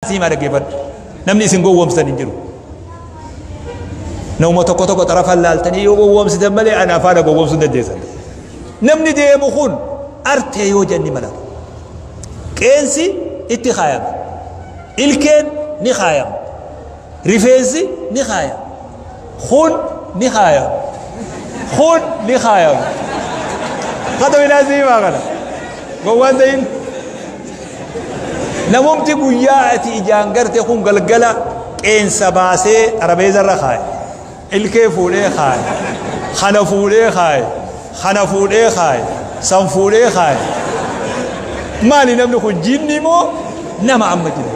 Siimaa dhaggeeffadhu. Namni isin gowwoomsitan hin jiru. Nama tokko tokko xarafan laaltanii yoo gowwoomsitan malee ana afaana gowwoomsuu hin dandeessan. Namni deemu kun artee yoo jenni malata. Qeensi itti kaayama. Ilkeen ni kaayama. Rifeensi ni kaayama. Kun ni kaayama. Kun ni kaayama. Kata minaa siimaa kana. Gowwaan ta'in. Namumti guyyaa ati ijaan garte kun galgala qeensa baasee xarabeeza irra kaaye. Ilkee fuudhee kaaye. Kana fuudhee kaaye. Kana fuudhee kaaye. San fuudhee kaaye. Maali namni kun jinni moo nama amma jiru?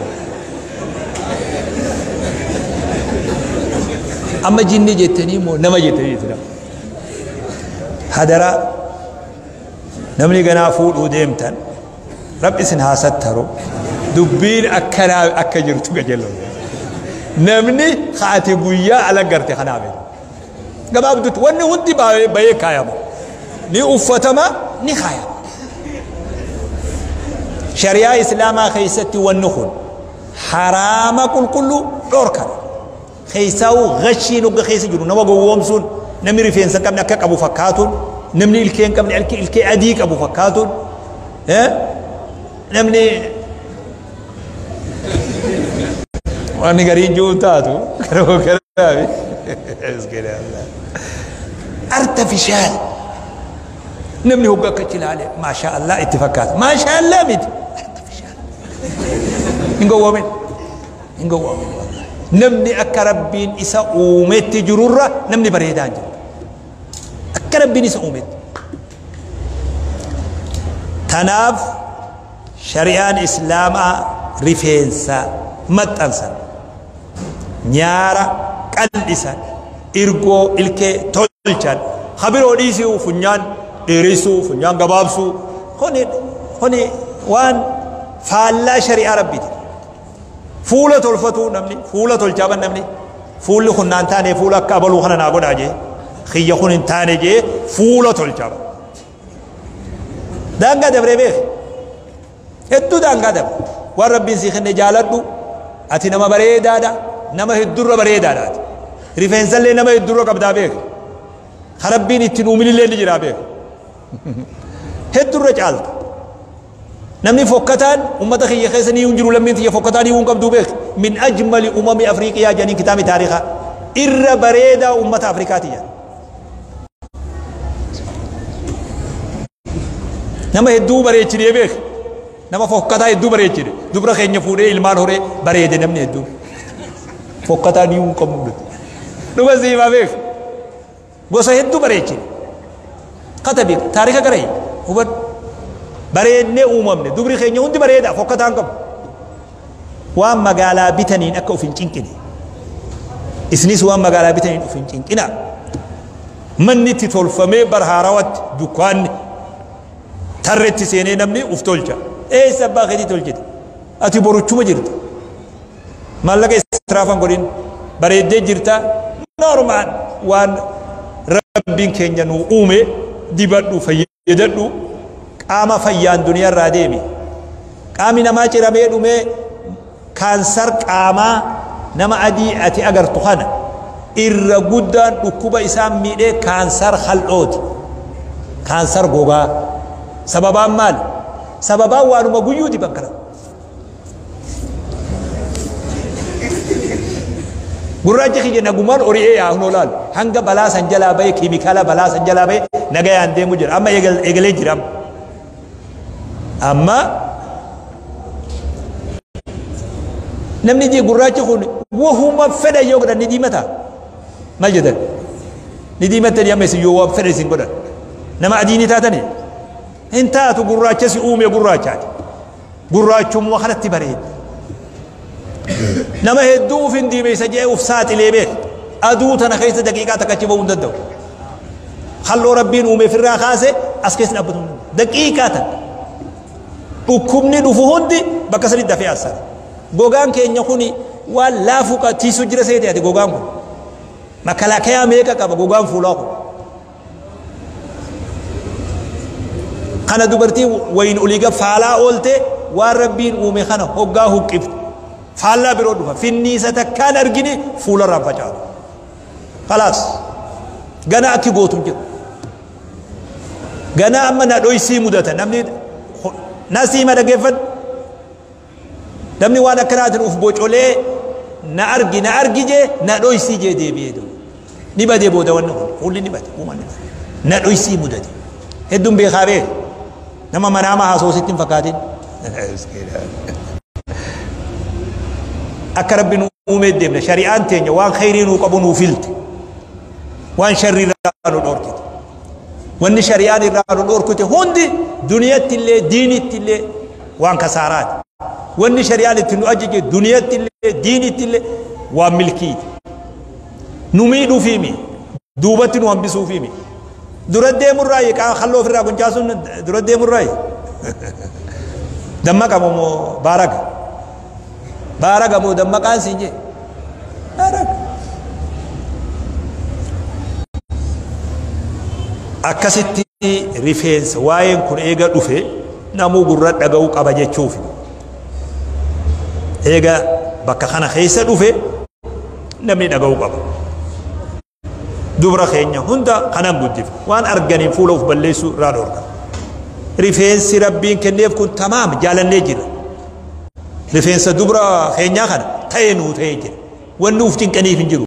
Amma jinni jettanii moo nama jettanii jettanii? Hadaraa namni ganaa fuudhuu deemtan Rabbi isin haa sattaru. Dubbiin akkanaa akka jirtu qajeeloo. Namni ati guyyaa ala garte kanaa beeku. Gabaabdutti wanni hundi bahee kaayama. Ni uffatama, ni kaayama. Shari'aa Islaamaa keessatti wanni kun haraama qulqulluu dhorkana. Keessaa'uu gashiin hogga keessa jiru nama gowwoomsuun, namni rifeensa hin qabne akka qabu fakkaatuun, namni ilkee hin qabne ilkee adii qabu fakkaatuun, namni wanni gariin jiru taatu garuu artificial namni hogga akka achi ilaale maashaa Allah itti fakkaata. Maashaa Allah miti, artificial. Hin gowwoomin. Hin gowwoomin wallahi. Namni akka Rabbiin isa uumetti jirurra namni bareedaa hin jiru. Akka Rabbiin isa uumetti. Tanaaf shari'aan Islaamaa rifeensa maxxansan, nyaara qal'isan, irgoo ilkee tolchan, habiroo dhiisuu, funyaan dheeressuu, funyaan gabaabsuu, kuni waan faallaa shari'aa Rabbiiti. Fuula tolfatuu namni, fuula tolchaa ban namni, fuulli kun naan taane, fuula akka abaluu kana naa godhaa jee, kiyya kun hin taane jee fuula tolchaa ban. Daangaa dabree beek. Hedduu daangaa dabre. Waan Rabbiin sii kenne jaaladhu. Ati nama bareedaadha. Nama heddurra bareedaadha ati. Rifeensallee nama heddurra qabdaa beek. Ka Rabbiin ittiin uuminillee ni jiraa beek. Heddurra caalta. Namni fokkataan ummata kiyya keessa ni hin jiru, lammiin tiyya fokkataan ni hin qabduu beek. Min ajmali umami Afriiqiyaa jedhanii kitaabni taarikaa. Irra bareedaa ummata Afrikaati jedhan. Nama hedduu bareechinee beek. Nama fokkataa hedduu bareechine. Dubra keenya fuudhee ilmaan horee bareede namni hedduu. Fokkataa ni hin qabnu. Dhuga siimaa beek. Gosa hedduu bareechine. Katabi taarika gara hubadhu. Bareednee uumamne. Dubri keenya hundi bareeda, fokkataa hin qabu. Waan magaalaa bitaniin akka of hin cinqine. Isinis waan magaalaa bitaniin of hin cinqina. Manni itti tolfamee bar haarawatti dukkaanni tarretti seenee namni uf tolcha. Eessa abbaa keetii tolchite? Ati boruchuma jirta. Maallaqa israafan godhin, bareeddee jirta. Normaal waan Rabbiin keenya nu uume dibadhu, fayyadadhu, qaama fayyaan duniyaa irraa deemi. Qaamni namaa ciramee dhumee kaansar qaamaa nama adii ati agartu kana irra guddaan dhukkuba isaan miidhee kaansar hal'ooti. Kaansar gogaa. Sababaan maali? Sababaan waanuma guyyuu diban kana. Gurraachi kiyya nagumaan ori'ee yaa hunoo laal. Hanga balaa san jalaa bahee, keemikaala balaa san jalaa bahee nagayaan deemu jira. Amma eegalee jira amma. Amma namni gurraachi kun wahuma fedha yoo godhan ni diimata. Maal jedhan? Ni diimattanii amma isin yoo waan fedha isin godhan. Nama adii ni taatanii? Hin taatu, gurraacha si uume gurraachaati. Gurraachummaa kanatti bareedda. Nama hedduu uf hin diimeessa jedhee uf saaxilee beeka. Aduu tana keessa daqiiqaa takka achi bahuu hin danda'u. Halloo Rabbiin uume ofirraa kaase as keessa dhaabbatu hin danda'u. Daqiiqaa takka. Dhukkubni dhufu hundi bakka sanitti dafee assara. Gogaan keenya kuni waan laafuu tiisuu jira seete ati gogaan kun. Makalaakayaa meeqa qaba gogaan fuulaa kun. Kana dubartii wayin olii gad faalaa oolte waan Rabbiin uume kana hoggaa huqqifte. Faallaa biroo dhufa. Finniisa takkaan argine fuularraan facaatu. Khalaas. Gana akki gootu hin jiru. Gana amma na dhoysii mudata. Namni nasiima dhageeffadhu. Namni waan akkanaatiin uf bocolee na argi na argi jee na dhoysii jee deebi'ee duuba. Ni badee booda wanni kun fuulli ni bade uumaan ni bade. Na dhoysii mudate. Hedduun beekaa beeka. Nama manaama haasoo sitti hin fakkaatin. Akka rabbi nu uumee deemna shari'aan teenya waan khayrii nuu qabu nuu filte. Waan sharrii irraa nu dhorkite. Wanni shari'aan irraa nu dhorkite hundi duniyatti illee diinitti illee waan kasaaraati. Wanni shari'aan itti nu ajaje duniyatti illee diinitti illee waan milkiiti. Nu miidhuufiimi duubatti nu hambisuufiimi. Dura deemurraayi qaa khalloo ofirraa quncaasuun dura deemurraayi. Dammaqa moo baaraga? Baaraga moo dammaqaan siin jee? Baaraga. Akkasitti rifeensa waa'een kun eega dhufe namuu gurra dhaga'uu qaba jechuufi. Eega bakka kana keessa dhufe namni dhaga'uu qaba. Dubra keenya hunda kanan guddifne waan arganiin fuula of balleessuu irraa dhorka. Rifeensi rabbiin kenneef kun tamaam jaalannee jira. Rifeensa dubra keenyaa kana ta'ee nuu ta'ee jira. Wanni uf cinqaniif hin jiru.